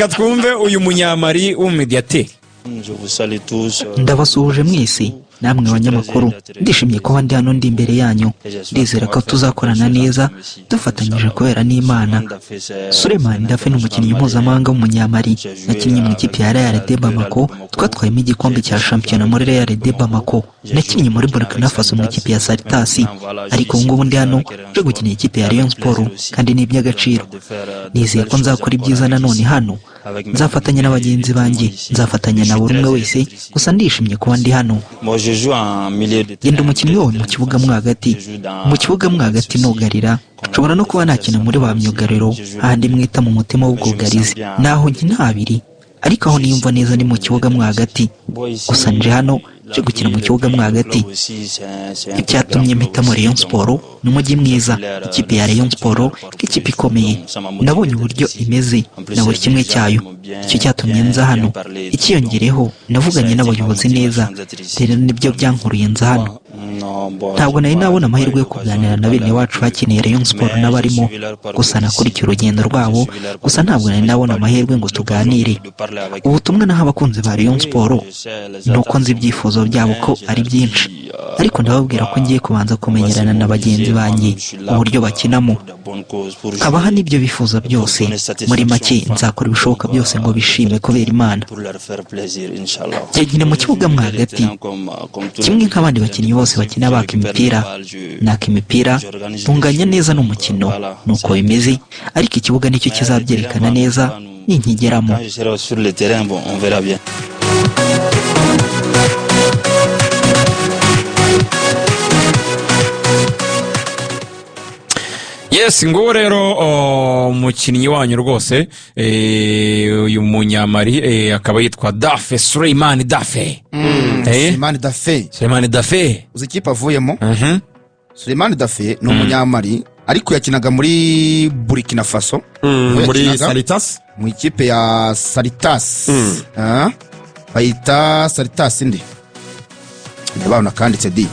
Reka twumve uyu Munyamari w'umumediyateri. Ndabasuhuje mwese namwe banyamakuru. Ndishimye kuba ndi hano, ndi imbere yanyu. Ndizera ko tuzakorana neza dufatanyije kubera n'Imana. Souleymane Daffé ni umukinnyi mpuzamahanga w'Umunyamari. Nakinnye mu ikipe ya Real de Bamako, twatwayemo igikombe cya shampiyona muri Real de Bamako. Nakinnye muri Burkina Faso mu ikipe ya Saritas, ariko ubu ngubu ndi hano nje gukina ikipe ya Rayon Sport kandi ni iby'agaciro. Nizeye ko nzakora ibyiza nanone hano, nzafatanya na bagenzi banjye, nzafatanya na buri umwe wese. Gusa ndishimye kuba ndi hano. Genda umukinnyi wawe mu kibuga mo hagati, mu kibuga mo hagati nugarira, nshobora no kuba nakina muri ba myugariro, hahandi mwita mu mutima w'ubwugarizi, naho nkina habiri, ariko aho niyumva neza ni mu kibuga mo hagati. Gusa nje hano nje gukina mu kibuga mo hagati. Icyatumye mpitamo Rayon Sport ni umujyi mwiza, ikipe ya Rayon Sport nk'ikipe ikomeye. Nabonye uburyo imeze na buri kimwe cyayo, icyo cyatumye nza hano. Ikiyongereho, navuganye n'abayobozi neza, rero nibyo byankuruye nza hano. Ntabwo nari nabona amahirwe yo kuganira na bene wacu bakiniye Rayon Sport n'abarimo, gusa nakurikiye urugendo rwabo. Gusa ntabwo nari nabona amahirwe ngo tuganire. Ubutumwa naho abakunzi ba Rayon Sport ni uko nzi ibyifuzo byabo ko ari byinshi, ariko ndababwira ko ngiye kubanza kumenyerana na bagenzi banjye, uburyo bakinamo, nkabaha n'ibyo bifuza byose. Muri make, nzakora ibishoboka byose ngo bishime kubera Imana. Nkina mu kibuga mo hagati kimwe nk'abandi bakinnyi bose bakina baka imipira, naka imipira, ntunganya neza n'umukino, nuko bimeze, ariko ikibuga nicyo kizabyerekana neza ninkigeramo. Yes, nguwo rero umukinnyi wanyu rwose, uyu Munyamari, akaba yitwa Dafe, Souleymane Dafe. Souleymane Dafe. Souleymane Dafe. Uzi ikipe avuyemo? Souleymane Dafe ni Umunyamari, ariko yakinaga muri Burkina Faso. Aho muri yakinaga Salitas. Mu ikipe ya Saritas. Ah, bayita Saritas nde? Ndabona kanditse di.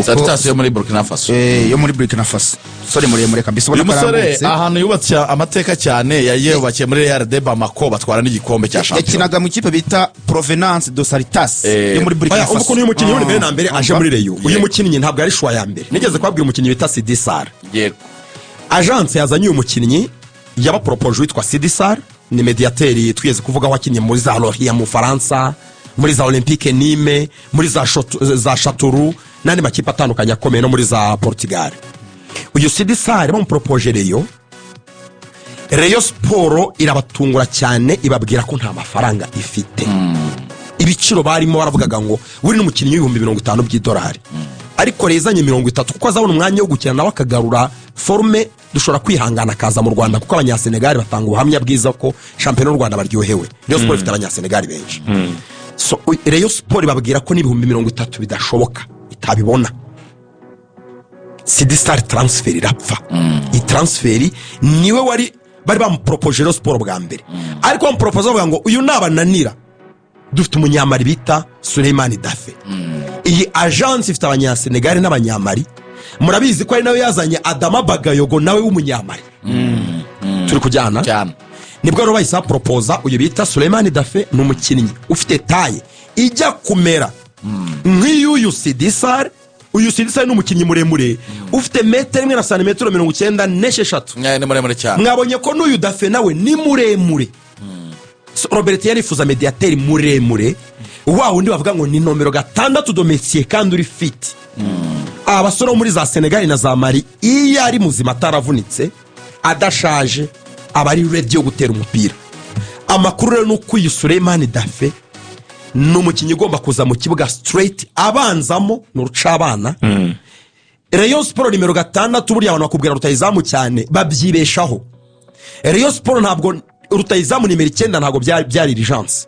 Saritas yo muri Burkina Faso. Yo muri Burkina Faso. Musore muremure kabisa, ubona Uyu ko musore arambutse. ahantu yubatse amateka cyane, yayubakiye muri Real de Bamako, batwara n'igikombe cya shampiyona. Yakinaga mu ikipe bita Provenance de Saritas yo muri Burkina Oya, Faso. ubu ukuntu uyu mukinnyi wundi mbere na mbere aje muri Rayon, uyu Yego. mukinnyi ntabwo ari choix ya mbere. Nigeze kubabwira umukinnyi bita Sidi Sar. Agence yazanye uyu mukinnyi yabaporopoje witwa Sidi Sar, ni mediateri twigeze kuvuga wakinnye muri za Lorient mu Faransa, muri za Olympique Nîmes, muri za Châteauroux n'andi makipe atandukanye akomeye, no muri za Portugal. Uyu Sidi Sar bamuporopoje Rayon, Rayon Sport irabatungura cyane, ibabwira ko nta mafaranga ifite. Ibiciro barimo baravugaga ngo buri n'umukinnyi w'50,000 by'idolari, ariko rezanye 30 kuko azabona umwanya wo gukina nawe akagarura forme, dushobora kwihangana akaza mu Rwanda, kuko Abanyasenegali batanga ubuhamya bwiza ko shampiyona y'u Rwanda baryohewe. Rayon Sport ifite Abanyasenegali benshi. So Rayon Sport ibabwira ko n'30,000 bidashoboka, itabibona. Sidi Star transfer irapfa. Iyi transfer niwe wari bari bamuporopoje Rayon Sport bwa mbere, ariko bamuporopoza bavuga ngo uyu nabananira dufite Umunyamari bita Souleymane Dafe. Iyi agence ifite Abanyasenegali n'Abanyamari, murabizi ko ari nawe yazanye Adama Bagayogo nawe w'Umunyamari. Turi kujyana? Cyane. Nibwo rero bahise baporopoza uyu bita Souleymane Dafe. Ni umukinnyi ufite taille ijya kumera nk'iy'uyu Sidi Sar. Uyu Sidi Sar ni umukinnyi muremure ufite metero 1 na santimetero 96. Ni muremure cyane. Mwabonye ko n'uyu Dafe nawe ni muremure. So, Robert yarifuza mediateri muremure, wa wundi bavuga ngo ni nomero 6 de métier kandi uri fit. Aba basore bo muri za Senegal na za Mali, iyo ari muzima, ataravunitse, adashaje, aba ari ready yo gutera umupira. Amakuru rero ni uko uyu Souleymane Dafe ni umukinnyi ugomba kuza mu kibuga straight abanzamo, ni urucabana. Rayon Sport nimero 6, buriya abantu bakubwira rutayizamu cyane, babyibeshaho. Rayon Sport ntabwo rutayizamu nimero 9, ntabwo byari urgence,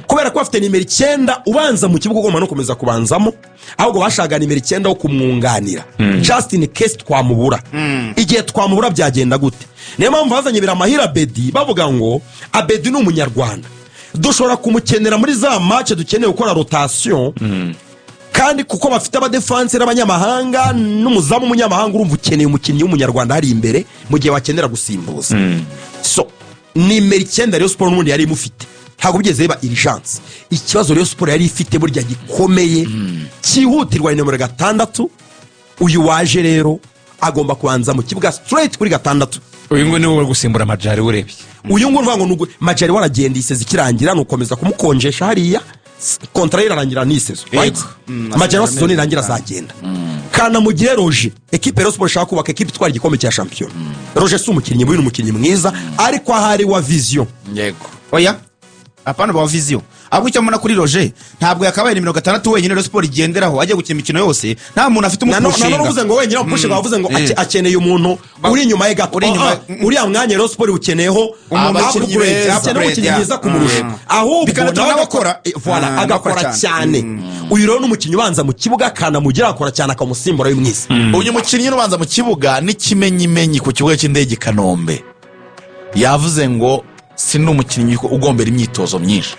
kubera ko bafite nimero 9 ubanza mu kibuga ugomba no gukomeza kubanzamo, ahubwo bashaka nimero 9 wo kumwunganira just in case twamubura. Igihe twamubura byagenda gute? Niyo mpamvu bazanye Biramahire Abedi, bavuga ngo Abedi ni Umunyarwanda, dushobora kumukenera muri za match dukeneye gukora rotation, kandi kuko bafite abadefansi n'abanyamahanga n'umuzamu w'umunyamahanga, urumva ukeneye umukinnyi w'Umunyarwanda hari imbere mu gihe bakenera gusimbuza. So Nimero 9 Rayon Sport n'ubundi yari imufite, ntabwo bigeze biba urgence. Ikibazo Rayon Sport yari ifite burya gikomeye cyihutirwa ni nomero 6. Uyu waje rero agomba kubanza mu kibuga straight kuri 6. Uyu nguyu niwe uri gusimbura Majari urebye. Uyu nguyu uvuga ngo Majari waragenda isezi ikirangira, ni ukomeza kumukonjesha hariya, contrat ye irarangira n'isezo, right? Majari wa saison irangira azagenda. Kanamugire Roger, ekipe Rayon Sport ishaka kubaka ekipe itwara igikombe cya shampiyona. Roger si umukinnyi mubi, ni umukinnyi mwiza, ariko ahari wa vision. Yego. Oya, apana ba vision, ahubwo icyo mbona kuri Roger, ntabwo yakabaye nimero 6 wenyine Rayon Sport igenderaho ajya gukina imikino yose, nta muntu afite umupushinga. Nanone uvuze ngo wenyine umupushinga, wavuze ngo akeneye umuntu uri inyuma ye gato. Uri inyuma. Uriya mwanya Rayon Sport ukeneyeho abakinnyi beza, akeneye umukinnyi mwiza kumurusha, ahubwo bikanatuma nawe akora. Voilà, agakora cyane. Uyu rero ni umukinnyi ubanza mu kibuga, Kanamugira akora cyane, akamusimbura mwiza. Uyu mukinnyi ubanza mu kibuga n'ikimenyimenyi ku kibuga cy'indege i Kanombe yavuze ngo si n'umukinnyi ugombera imyitozo myinshi,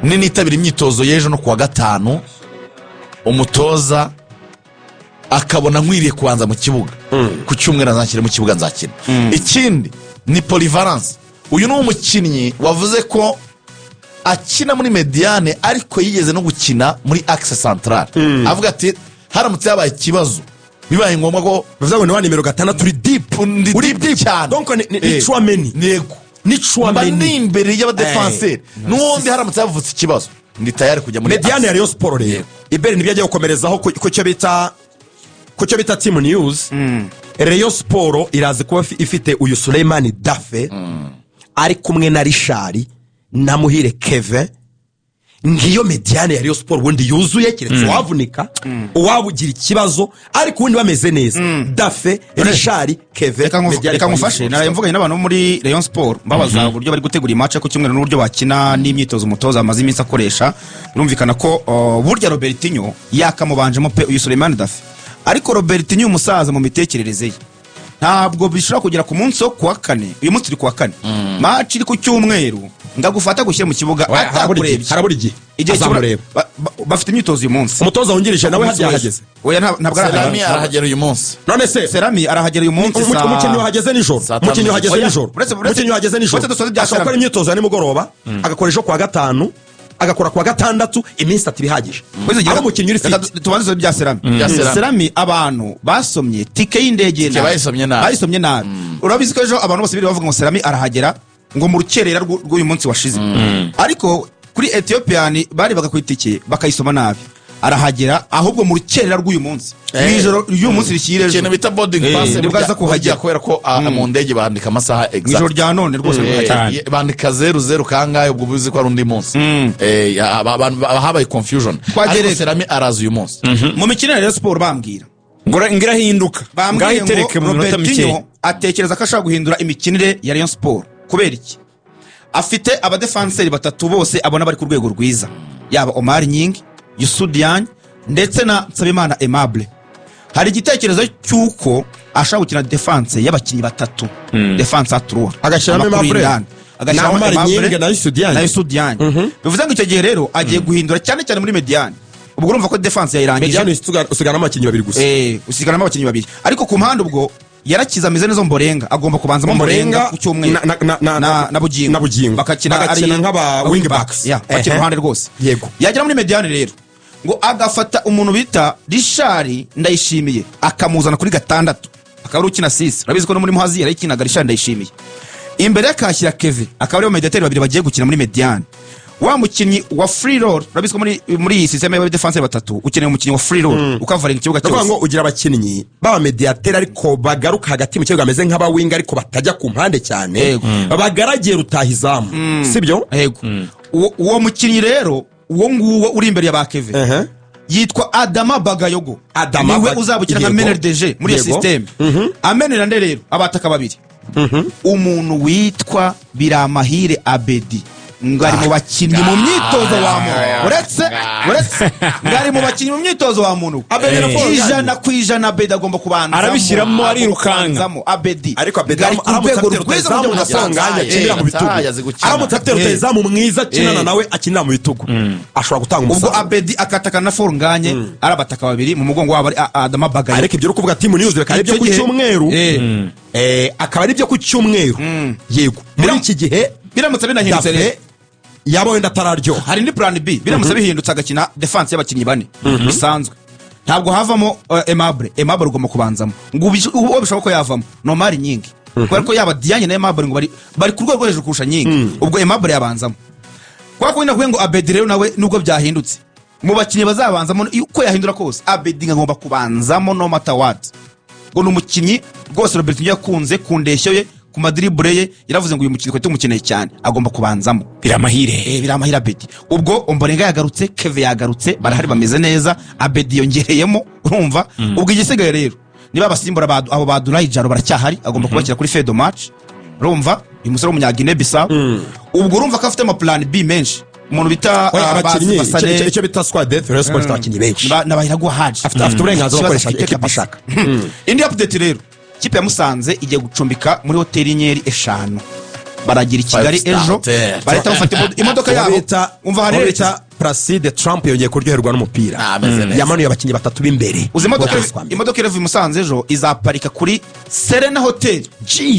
ninitabira imyitozo y'ejo no kuwa 5 umutoza akabona nkwiriye kubanza mu kibuga, ku cyumweru azashyire mu kibuga nzakina. Ikindi ni polyvalence. Uyu ni umukinnyi wavuze ko akina muri mediane, ariko yigeze no gukina muri axe centrale. Avuga ati haramutse habaye ikibazo bibaye ngombwa ko bivuze ngo ni wa nimero 6 uri deep, uri deep cyane. Donc ni Tchouaméni. Yego. Ni Tchouaméni. Mba ni imbere y'abadefanseri. N'ubundi haramutse havutse ikibazo ndi tayari kujya muri mediane ya Rayon Sport rero. Ibere nibyo agiye gukomerezaho ku cyo bita, ku cyo bita team news. Rayon Sport iraza kuba ifite uyu Suleimani Dafe ari kumwe na Richard na Muhire Kevin. Ngiyo mediane ya Rayon Sport ubundi yuzuye, keretse uwavunika, uwabugira ikibazo, ariko ubundi bameze neza. Dafe, Richard, Kevin, mediane. Reka ngufashe, naraye mvuganye n'abantu muri Rayon Sport mbabaza uburyo bari gutegura match ku cyumweru n'uburyo bakina n'imyitozo umutoza amaze iminsi akoresha. Birumvikana ko burya Robertinho yakamubanjemo pe uyu Suleimani Dafe, ariko Robertinho umusaza mu mitekerereze ye ntabwo bishobora kugera ku munsi wo kuwa 4. Uyu munsi turi kuwa 4, match iri ku cyumweru, ndagufata gushyira mu kibuga atakurebye. Harabura igihe azamureba. Bafite imyitozo uyu munsi. Umutoza wungirije nawe hageze. Oya, ntabwo arahagera. Serami arahagera uyu munsi. None se Serami arahagera uyu munsi. Umukinnyi wahageze nijoro. Umukinnyi wahageze nijoro. Umukinnyi wahageze nijoro. Ashobora gukora imyitozo ya nimugoroba, agakora ejo kuwa 5, agakora kuwa 6, iminsi 3 bihagije. Ari umukinnyi uri fit. Tubanze bya Serami. Serami abantu basomye tike y'indege nabi. Bayisomye nabi. Urabizi ko ejo abantu bose biri bavuga ngo Serami arahagera ngo mu rukerera rw'uyu munsi washize. Ariko kuri Ethiopian bari bagakwitike bakayisoma nabi. Arahagera ahubwo mu rukerera rw'uyu munsi. Nijoro uyu munsi rishyire ejo. Ikintu bita boarding pass nibwo kuhagera kubera ko mu ndege bandika amasaha exact. Nijoro rya none rwose rwahagera. Bandika 00 kangahe ubwo buzi ko ari undi munsi. Habaye confusion. Ariko Serami araza uyu munsi. Mu mikino ya Sport bambwira ngirahinduka. Ngahitereke mu minota mike. Atekereza ko ashaka guhindura imikinire ya Rayon Sport. Kubera iki? Afite abadefanseri batatu bose abona bari ku rwego rwiza, yaba Omar Nying, Youssou Diagne ndetse na Nsabimana Aimable. Hari igitekerezo cy'uko ashaka gukina defense y'abakinnyi batatu, defense à trois, agashyiramo Aimable, agashyiramo Omar Nying na Youssou Diagne, na Youssou Diagne. Bivuze ngo icyo gihe rero agiye guhindura cyane cyane muri mediane. Ubwo urumva ko defense yayirangije. Mediane usigaramo abakinnyi babiri gusa. Usigaramo abakinnyi babiri, ariko ku mpande ubwo yarakiza ameze neza Mborenga, agomba kubanzamo Mborenga ku cyumweru na Bugingo, bakakina nk'aba wing backs, bakina uruhande rwose. Yego. Yagera muri mediane rero ngo agafata umuntu bita Richard Ndayishimiye akamuzana kuri 6, akaba ari ukina 6. Urabizi ko no muri Muhazi yarayikinaga Richard Ndayishimiye. Imbere akashyira Kevin, akaba ariyo mediateri babiri bagiye gukina muri mediane. Wa mukinnyi wa free roll, urabizi ko muri iyi system y'aba defense batatu ukeneye umukinnyi wa free roll ukavaringa ikibuga cyose. Ngo ugira abakinnyi baba mediateur ariko bagaruka hagati mu kibuga bameze nk'aba wing ariko batajya ku mpande cyane, bagaragiye rutahizamu, sibyo? Yego. Uwo mukinnyi rero uwo nguwo uri imbere ya ba Kevin yitwa Adama Bagayogo. Niwe uzabukina nka meneur de jeu muri iyo system. Amenera nde rero abataka babiri, umuntu witwa Biramahire Abedi Ngo ari mu bakinnyi mu myitozo wa muntu, uretse ngo ari mu bakinnyi mu myitozo wa muntu. Abedi na Paul 100% Abedi agomba kubanzamo, Arabishyiramo, arirukanka. kubanzamo. Abedi Ariko Abedi ngo ari ku aramutse rwego afite rwiza rutahizamu mu na budasanzwe. Songanya akinira mu bitugu, Azi gukina. aramutse afite rutahizamu mwiza akinana nawe akinira mu bitugu, ashobora gutanga Ubwo umusaruro. Abedi akatakana na Forunganye, ari abataka babiri mu mugongo wabo ari Adama Bagayo. Ariko ibyo uri kuvuga team news bikaba ari ibyo ku Icyo gihe- cyumweru, akaba ari ibyo ku cyumweru, yego, muri iki gihe Biramutse binahindutse Dafe rero, yaba wenda atararyoha. Hari indi plan B. Biramutse bihindutse agakina defense y'abakinnyi bane bisanzwe, ntabwo havamo Aimable. Aimable ugomba kubanzamo, ngo uwo bishoboka ko yavamo Nomari Nyingi, kubera ko yaba Diagne na Aimable ngo bari ku rwego rwo hejuru kurusha Nyingi. Ubwo Aimable yabanzamo, kubera ko wenda kuvuga ngo Abedi rero nawe nubwo byahindutse mu bakinnyi bazabanzamo, uko yahindura kose Abedi ngo agomba kubanzamo no matter what. Ngo ni umukinnyi rwose Robertinho yakunze ku ndeshyo ye, ku madiribure ye. Yaravuze ngo uyu mukinnyi twari tumukeneye cyane, agomba kubanzamo. Biramahire. Biramahira Abedi. Ubwo Omborenga yagarutse, Keve yagarutse, barahari bameze neza, Abedi yongereyemo, urumva ubwo igisigaye rero niba abasimbura abo ba Dulayi Jaro baracyahari, agomba kubashyira kuri fedo match. Urumva uyu musore w'umunyagine Bissau, ubwo urumva ko afite ama plan B menshi, umuntu bita Oya, abakinnyi Basane- icyo bita squad depth, Rayon Sports ifite abakinnyi benshi. Na Bahiraguha Haji. Afite uburenganzira bwo Ikibazo gukoresha afite ekipa kabisa. ashaka. Indi update rero, ikipe ya Musanze igiye gucumbika muri hoteli y'inyenyeri 5, baragira i Kigali Five star ejo. hotel. Barahita bafata imodoka Uwo yabo. bita Umva, uwo hari bita Placide Trump yongeye kuryoherwa n'umupira. Ah, ameze neza. Yamanuye abakinnyi batatu b'imbere. Uzi imodoka, Bose kwa mbere. imodoka irava i Musanze ejo izaparika kuri Serena Hotel.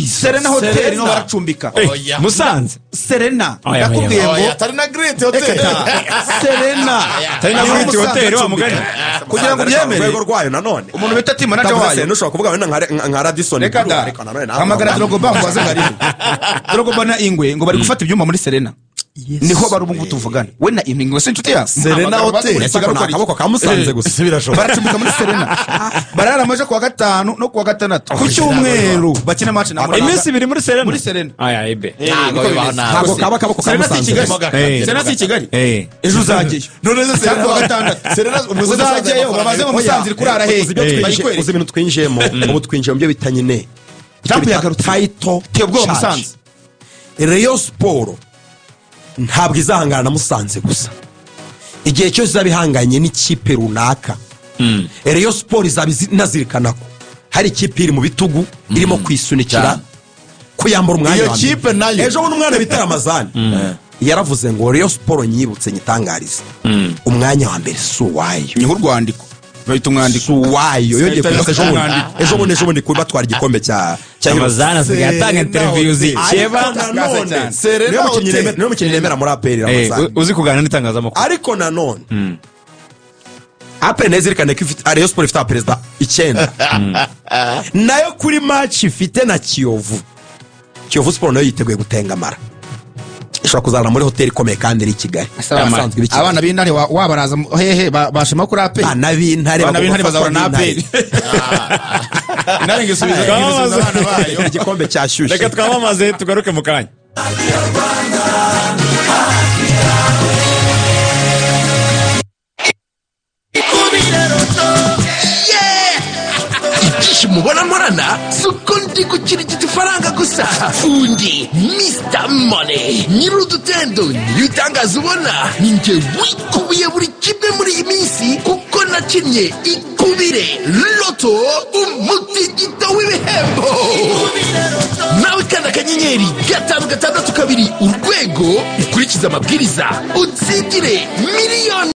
Serena Hotel Serena. niho baracumbika. Oya. Musanze. Serena. Oya, oya, Ndakubwiye ngo Oya, atari na Great Hotel. Reka Serena. Atari na Niho Great Musanze Hotel, wa acumbika. mugani. Kugira ngo Ariko ubyemere, urwego rwayo nanone umuntu bita team manager Utavuze wayo Serena, ushobora kuvuga wenda nka Radisson Reka Blue, da, ariko nanone nawe hamagara ntabwo- Drogba ngo aze ngariho. Drogba na Ingwe ngo bari gufata ibyumba muri Serena, niho bari ubu ngubu tuvugana. We na Ingwe si inshuti ya Serena Hotel. Uretse ko ni akaboko ka Musanze gusa. Birashoboka. Baracumbika muri Serena, barara amajo kuwa gatanu no kuwa gatandatu, ku cyumweru bakina match na Muranga. Iminsi 2 muri Serena. Muri Serena. Aya ebe. Ntabwo Niko bibaho bimeze. nabi. Ntabwo kaba akaboko ka Serena si i Musanze Kigali. gusa. Serena si i Kigali. Eh. Ejo uzajyayo None se cyangwa kuwa gatandatu Serena ubwo se uzajyayo Musanze babaze ngo amafaranga- Musanze iri kurara hehe, Uzi ibyo bayikwereke. uzi ibintu twinjiyemo ubu, twinjiye mu byo bita nyine icyo Trump bita yagarutse. title Teye ubwoba charge. Musanze. Rayon Sport ntabwo izahangana na Musanze gusa, igihe cyose izaba ihanganye n'ikipe runaka, Rayon Sport izaba inazirikana ko hari ikipe iri mu bitugu irimo kwisunikira Cyane. kuyambura umwanya Iyo wa mbere. kipe nayo. Ejo bundi umwana bita Ramazani yaravuze ngo Rayon Sport nyibutse nyitangarize, umwanya wa mbere si uwayo. Niho urwandiko bahita umwandiko. Si uwayo, yongeye Leta kuza ejo bundi, umwandiko. ejo bundi kuba batwara igikombe cya Ramazani asigaye atanga Serena interview Hotel. zikeba. Ariko nanone Cyane. Serena niwe mukinnyi Hotel. niwe mukinnyi nemera muri APR, Ramazani. Uzi kuganira n'itangazamakuru. Ariko nanone APR nayo izirikane ko ifite, Rayon Sport ifite abaperezida 9, nayo kuri match ifite na Kiyovu, Kiyovu Sport nayo yiteguye gutengamara, ishobora kuzarana muri hoteli ikomeye kandi iri i Kigali. Asanzwe iba i Kigali. Abana b'intare wabaraza hehe bashima kuri APR. Abana b'intare Abana b'intare bagomba bazahura na gufatwa APR. Intare ngo isubiza abana bayo. Igikombe cyashyushye. Reka twamamaze tugaruke mu kanya. Ibyishimo ubona nkorana si uko ndi gukirigita ifaranga gusa, undi Mr Money nyir'udutendo nyir'ibitangaza ubona ni njye wikubiye buri kimwe muri iyi minsi, kuko nakinnye ikubire loto, umutingito w'ibihembo. Nawe kanda *562# ukurikize amabwiriza utsindire miliyoni.